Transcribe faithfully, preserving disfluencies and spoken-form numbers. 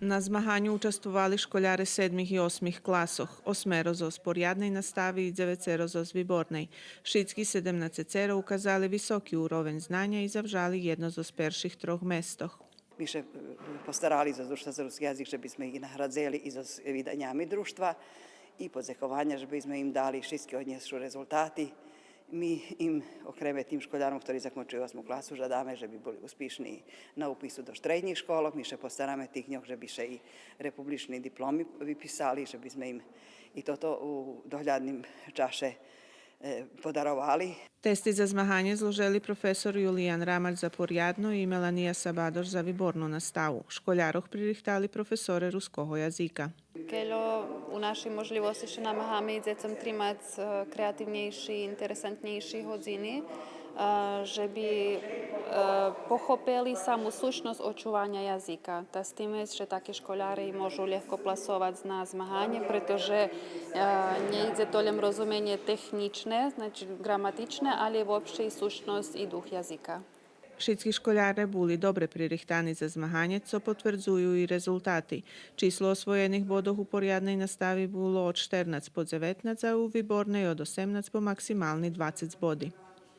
На змаганю участвовали школяре седмих и осмих класох, осмеро зоз порядней настави и дзевецеро зоз виборней. Шицки седемнацецеро указали високи уровень знаня и завжали єдно зоз перших трох местох. Ми ше, е, постарали зоз Дружтва за руски язик же би зме их наградзели и зоз виданями Дружтва и подзекованя же би зме им дали, шицки однєсу резултати. Ми им, окреме тим школяром хтори закончую осму класу, жадаме же би були успишни на упису до штреднїх школох. Ми ше постараме тих ньох же би ше и републични дипломи виписали, же би зме им и тото у доглядним чаше, е, подаровали. Тести за змаганє зложели професор Юлиян Рамач за порядну и Мелания Сабадош за виборну наставу. Школярох пририхтали професоре руского язика. Кельо у нашей можлївосци ше намагаме и дзецом тримац, е, креативнєйши, интересантнєйши годзини, е, же би, е, похопели саму сущносц очуваня язика. Та з тим же таки школяре и можу лєгко пласовац на змаганє, прето же, е, нє идзе то лєм розуменє технїчне, значи ґраматичне, але вообще и сущносц и дух язика. Шицки школяре були добре пририхтани за змаганє, цо потвердзую и резултати. Число освоєних бодох у порядней настави було од штернац по дзеветнац, а у виборней од осемнац по максимални двацец боди.